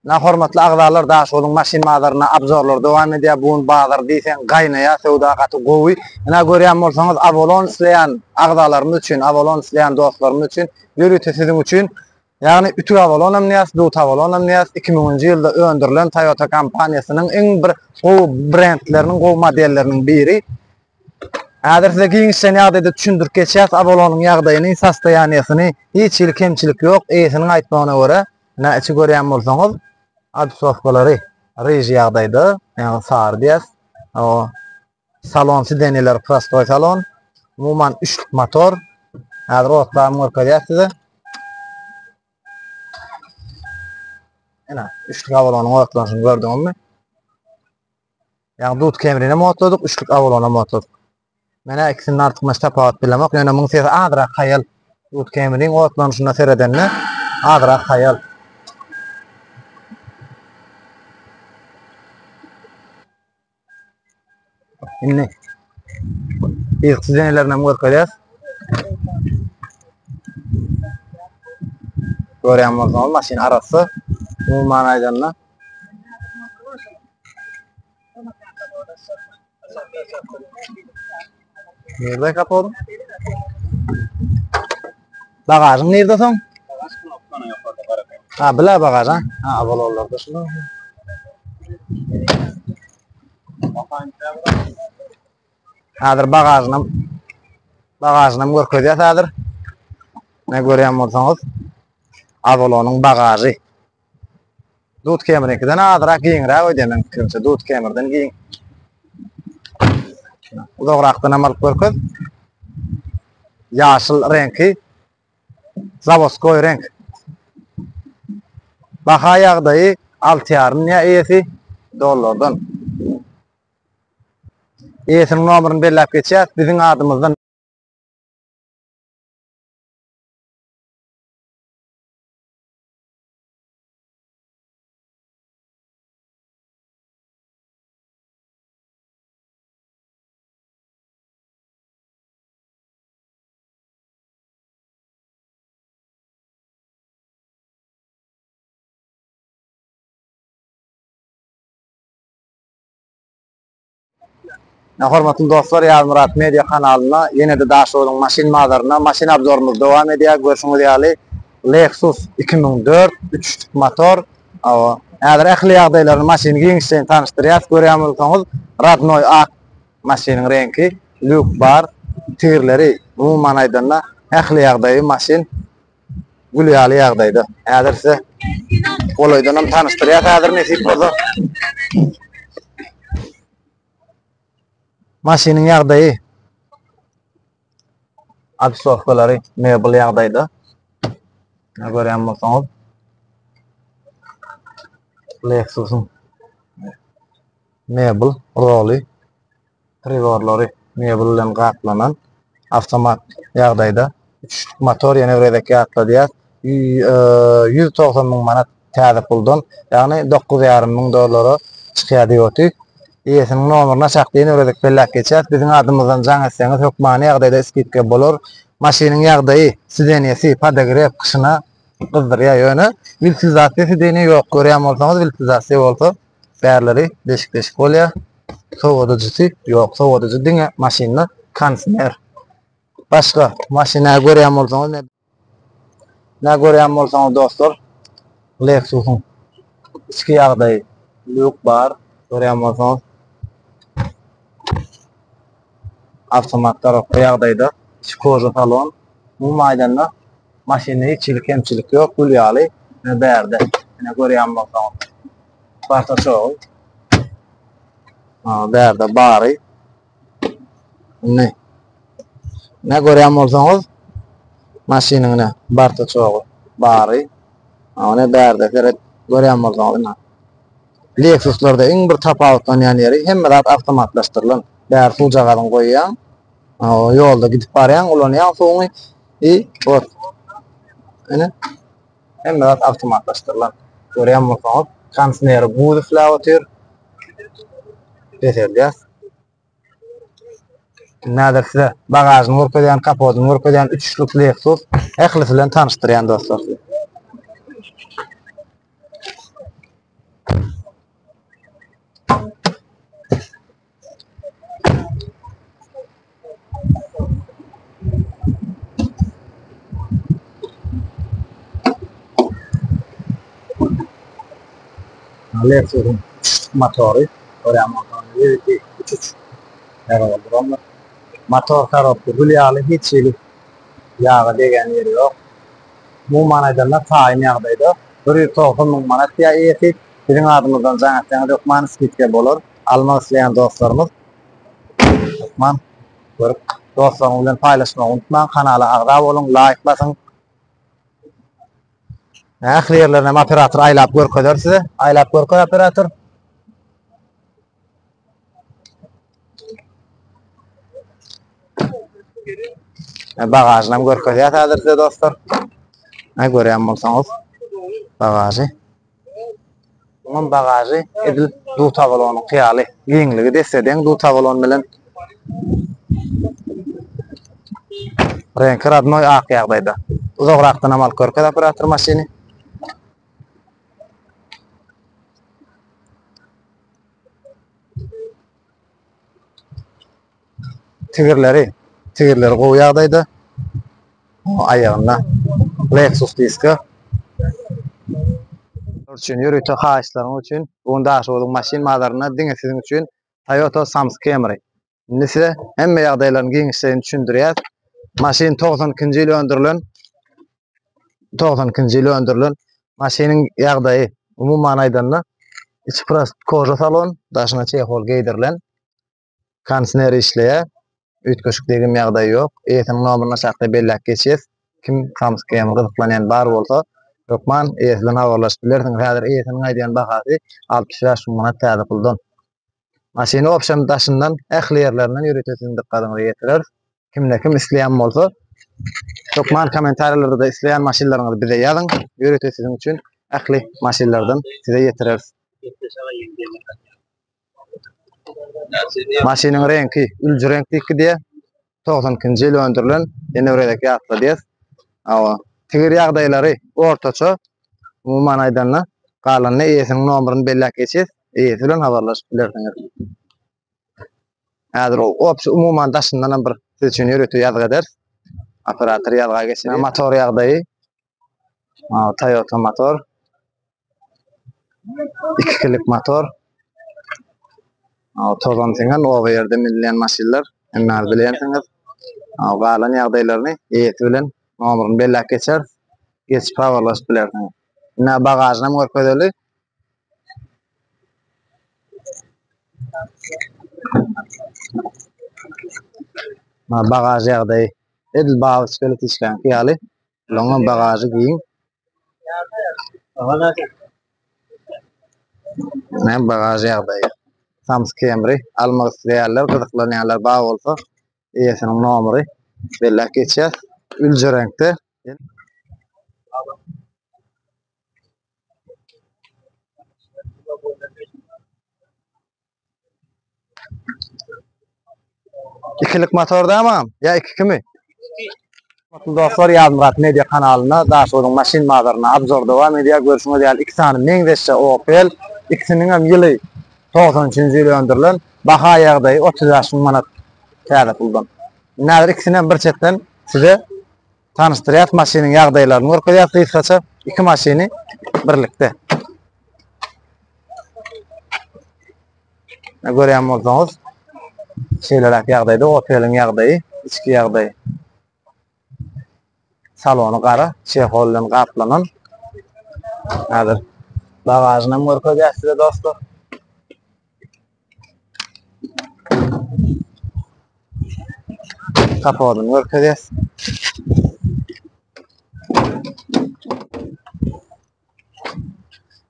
Na hormatly agzalar Daşoguzyň maşyn bazarynda obzorlar dowam edýär. Bu gün bazar diýseň gaýnaýar, söwda gaty gowy. Ina görýän bolsaňyz Avalon isleýän agzalarymyz üçin, Avalon isleýän dostlarymyz üçin ýörite siziň üçin ýagny ütük Avalon hem diýýäs, dut Avalon hem diýýäs. 2000-nji ýylda öndürilen Toyota kompaniýasynyň iň bir gowy brendleriniň, gowy modelleriniň biri. Häzir size giňişleýin ýagdaýda düşündirip geçýäs Avalonyň ýagdaýyny, sostoýaniýasyny, hiç hili kemçilik ýok, eýesiniň aýtmagyna görä. Ine içi görýän bolsaňyz, obsowkalary ryžy ýagdaýda, ýagny sary diýýäs. O salon sidenýeleri prostoý salon. Umuman üçlük motor. Häzir otlaryny görkezýäs size. Ine, üçlük Avalonyň otlanyşyny gördüňizmi? Ýagny dut kemrinem otladyk, üçlük Avalonam otladyk. Menä ikisinde artykmaç tapawut bilemok, ýöne muň sesi azrak haýal. Dut Camry-iň otlanyşyna seredende azrak haýal. Indi yzky sidenýelerini hem görkezýäs. Görýän bolsaňyz maşyn arassa. Umuman aýdanda Nirde kapot? Bagažyň nirde soň? Bagaž knopkany ýokarda gara. Ha, bile bagaž ha. Ha, avalonlarda şular. Häzir bagažynam bagažynam görkezýäs häzir. Ne görýän bolsaňyz Avalonyň bagažy. Dut Camry-nkiden azrak giňräk öýdýän meň pikirimçe. Dut Camry-den giň. Uzagrakdan hem alyp görkez. Ýaşyl reňki. Zawodskoý reňk. Baha ýagdaýy 6,5 diýýär eýesi dollardan. Eýesiniň nomerini belläp geçýäs. Biziň adymyzdan Hormatly dostlar, Ýazmyrat Media kanalynda ýene-de Daşoguzyň maşyn bazarynda maşyn obzorymyz dowam edýär. Görşüňiz ýaly, Lexus 2004 üçlük motor. Hawa, häzir ähli ýagdaýlaryny maşyny giňişleýin tanyşdyrýas. Görýän bolsaňyz, rodnoý ak maşynyň reňki, lýuk bar, tigirleri, umuman aýdanda, ähli ýagdaýy maşyn gül ýaly ýagdaýda. Häzir size golaýdan hem tanyşdyrýas häzir nesip bolsa. Maşynyň ýagdaýy obsowkalary mebel ýagdaýda. Görýän bolsaňyz Lexus'un mebel roly Priborlary mebel bilen gaplanan awtomat ýagdaýda. Üçlük motor ýene bir gezek ýatladýas. 190 müň manat täze puldan, ýagny 9,5 müň dollara çykýar diýip otyr. Eýesiniň nomerini aşakda ýene bir gezek belläp geçýäs. Biziň adymyzdan jaň etseňiz hökmany ýagdaýda skidka bolar. Maşynyň ýagdaýy, sidenýesi, podogrew gyşyna gyzdyrýar ýöne wiltizasiýa sidenýe ýok. Görýän bolsaňyz wiltizasiýa bolsa bärleri deşik-deşik bolýar. Sowadyjysy ýok. Sowadyjy diňe maşynda kondisioner. Başga maşyna görýän bolsaňyz ne ne görýän bolsaňyz dostlar Lexus'yň içki ýagdaýy lýuk bar görýän bolsaňyz awtomat korobka ýagdaýda içi koža salon umuman aýdanda maşynda hiç hili kemçilik ýok gül ýaly ine bärde ine görýän bolsaňyz bartaçogy bärde bary Indi ne görýän bolsaňyz maşynyň ine bartaçogy bary. Ine bärde seret görýän bolsaňyz ine. Lexuslarda iň bir tapawutlanýan ýeri hemme zat awtomatlaşdyrylan. Bäri suwjagazyňy goýýaň. Ýolda gidip barýaň, ulanýaň suwuňy i ot. Ine hemme zat awtomatlaşdyrylan. Görýän bolsaňyz kondisioneri buz üfläp otyr. Peseldýäs. Häzir size bagažyny görkezýän, kapodyny görkezýän üçlük Lexus ählisi bilen tanyşdyrýan dostlar sizi. Lexus-yň üçlük motory. Görýän bolsaňyz 1 2 3 3 ýazyp durandyr. Motor korobka gül ýaly hiç hili ýaga degen ýeri ýok. Umuman aýdanda taýyn ýagdaýda. 190 müň manat diýýär eýesi. Biziň adymyzdan jaň etseňiz hökman skidka bolar. Almak isleýän dostlarymyz hökman görüp dostlaryňyz bilen paýlaşmagy unutmaň. Kanala agza boluň, laýk basyň. Ähli ýerlerini hem operator aýlap görkezer size. Aýlap görkez operator. Bagažyny hem görkezýär häzir size dostlar. Ha görýän bolsaňyz bagažy. Munuň bagažy edil dutabalonyňky ýaly. Giňligi desse-deň dutabalon bilen. Reňki radnoý ak ýagdaýda. Uzagrakdan hem alyp görkez operator maşyny. Tigirleri, tigirleri gowy ýagdaýda. Aýagynda Lexus diska. Üçin ýörite haýyşlaryňyz üçin bu gün Daşoguzyň maşyn bazarynda diňe siziň üçin Toyota Sams Camry. Indi size hemme ýagdaýlaryny giňişleýin düşündirýäs. Maşyn 92-nji ýyl öndürilen 92-nji ýyl öndürilen maşynyň ýagdaýy umuman aýdanda içi prost koža salon, daşyna çehol geýdirilen. Kondisioner işleýär. Üýtgeşik degim ýagdaýy ýok. Eýesiniň nomerini aşakda belläp geçýäs. Kim Sams Camry gyzyklanýan bar bolsa, hökman eýesi bilen habarlaşyp bilersiňiz. Häzir eýesiniň aýdýan bahasy 65 müň manat täze puldan. Maşyny obşem daşyndan ähli ýerlerinden ýörite siziň dykgatyňyza ýetireris. Kimde kim isleýän bolsa, hökman kommentariýalarda isleýän maşynlaryňyzy bize ýazyň. Ýörite siziň üçin ähli maşynlardan size ýetireris. Maşynyň reňki ülji reňk diýip gidýär. 92-nji ýyl öndürilen, ýene bir gezek ýatladýas. Hawa, tigir ýagdaýlary ortaça. Umuman aýdanda, galanyny eýesiniň nomerini belläp geçýäs. Eýesi bilen habarlaşyp bilersiňiz. Häzir opşy umuman daşyndan hem bir siz üçin ýörite ýazgy ederis. Operator ýazga geçýär. Motor ýagdaýy Toyota motor. Ikikilik motor. Tozan siňen oba ýerde münülýän maşynlar. Hemmäňiz bilýänsiňiz. Galan ýagdaýlaryny eýesi bilen nomerini belläp geçeris. Geçip habarlaşyp bilersiňiz. Ine bagažyny hem görkezeli. Bagaž ýagdaýy edil babyçkaly tişkäňki ýaly. Bularyň bagažy giň. Ne bagaž ýagdaýy. Sams Camry almak isleýänler, gyzyklanýanlar bar bolsa, eýesiniň nomeri belläp geçýär. Ülje reňkde. Ikilik motor dämi? Ýa ikikimi? Hormatly dostlar, Ýazmyrat Media kanalynda Daşoguzyň maşyn bazarynda obzor dowam edýär. Görşüňiz ýaly iki sany meňzeşje Opel, ikisiniň hem ýyly 93-nji ýyl öndürilen, baha ýagdaýy 35 müň manat täze puldan. Indi häzir ikisini hem bir çetden size tanyşdyrýas, maşynyň ýagdaýlaryny görkezýäs gysgaça. Iki maşyny birlikde. Görýän bolsaňyz, şeýleräk ýagdaýda Opel-iň ýagdaýy, içki ýagdaýy. Salony gara, çehol bilen gaplanan. Häzir bagažyny hem görkezýäs size dostlar. Kapodyny görkezýäs.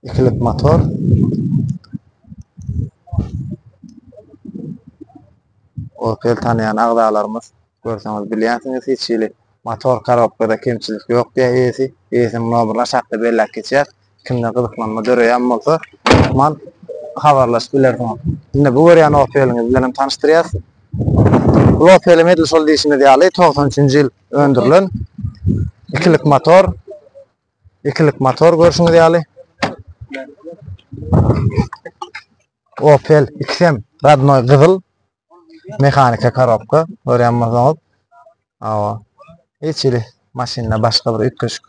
Ikilik motor. Opel tanaýan agzalarymyz görseňiz bilýänsiňiz hiç hili motor korobkada kemçilik ýok diýýär eýesi. Eýesiniň nomerini aşakda belläp geçýär. Kimde gyzyklanma döreýän bolsa hökman habarlaşyp bilersiňiz. Indi bu görýän Opeliňiz bilen hem tanyşdyrýas. Bu Opel hem edil şol diýşimiz ýaly 93-nji ýyl öndürilen ikilik motor. Ikilik motor görşüňiz ýaly. Opel ikisem radnoý gyzyl. Mehanika korobka görýän bolsaňyz. Awa. Hiç hili maşynda başga bir üýtgeşik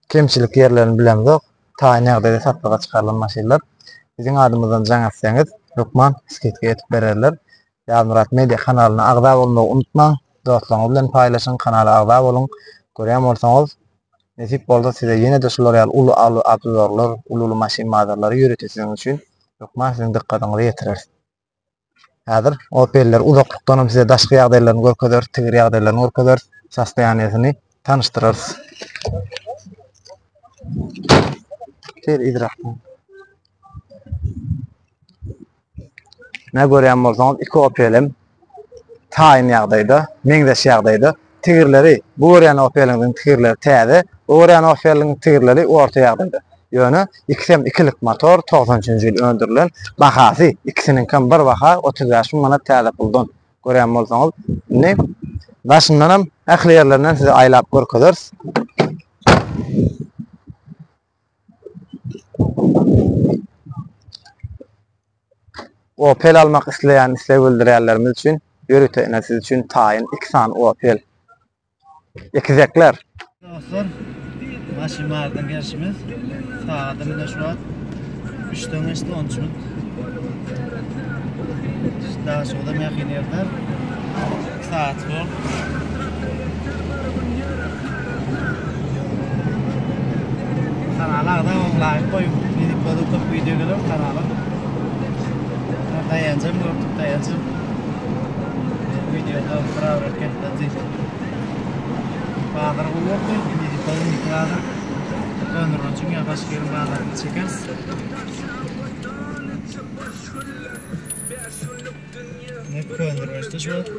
kemçilik ýerlerini bilemzok. Taýyn ýagdaýda satlyga çykarylan maşynlar. Biziň adymyzdan jaň etseňiz, hökman skidka edip bererler. Ýazmyrat Media kanalyna agza bolmagy unutmaň. Dostlaryňyz bilen paýlaşyň, kanala agza boluň. Görýän bolsaňyz, nesip bolsa size ýene-de şular ýaly uly uly obzorlar, uly-uly maşyn bazarlary ýörite siziň üçin hökman siziň dykgatyňyza ýetireris. Häzir Opel-leri uzaklykdan hem size daşky ýagdaýlaryny görkezeris, tigir ýagdaýlaryny görkezeris, sostoýaniýesini tanyşdyrarys. Şeýle yzrakdan. Ne görýän bolsaňyz iki Opel-em taýyn ýagdaýda, meňzeş ýagdaýda. Tigirleri, bu görýän Opel-iňiziň tigirleri täze, bu görýän Opel-iň tigirleri orta ýagdaýda. Ýöne ikisem ikilik motor, 93-nji ýyl öndürilen, bahasy ikisiniňkem bir baha, 35 müň manat täze puldan. Görýän bolsaňyz, indi daşyndanam ähli ýerlerinden size aýlap görkezeris. Opel almak isleýän isleg bildirýänlerimiz üçin ýörite ine siz üçin taýyn iki sany Opel. Ekizekler. Dostlar, maşyn bardan gelşimiz. Sagadym ine şu wagt 3-den geçdi 13 minut. Daşoguzam ýakyn ýerler. 2 sagat ýol. Kanala agza boluň, laýk goýuň. Nesip bolsa köp wideo geler kanala. Daýanjam gördük, daýanjam. Wideoda birawer gepledi. Bazar gowy boldy. Nesip bolsa indiki bazar Köneürgenjiň ýa başga ýeriň bazaryny çekeris. Ne Köneürgençde şu wagt.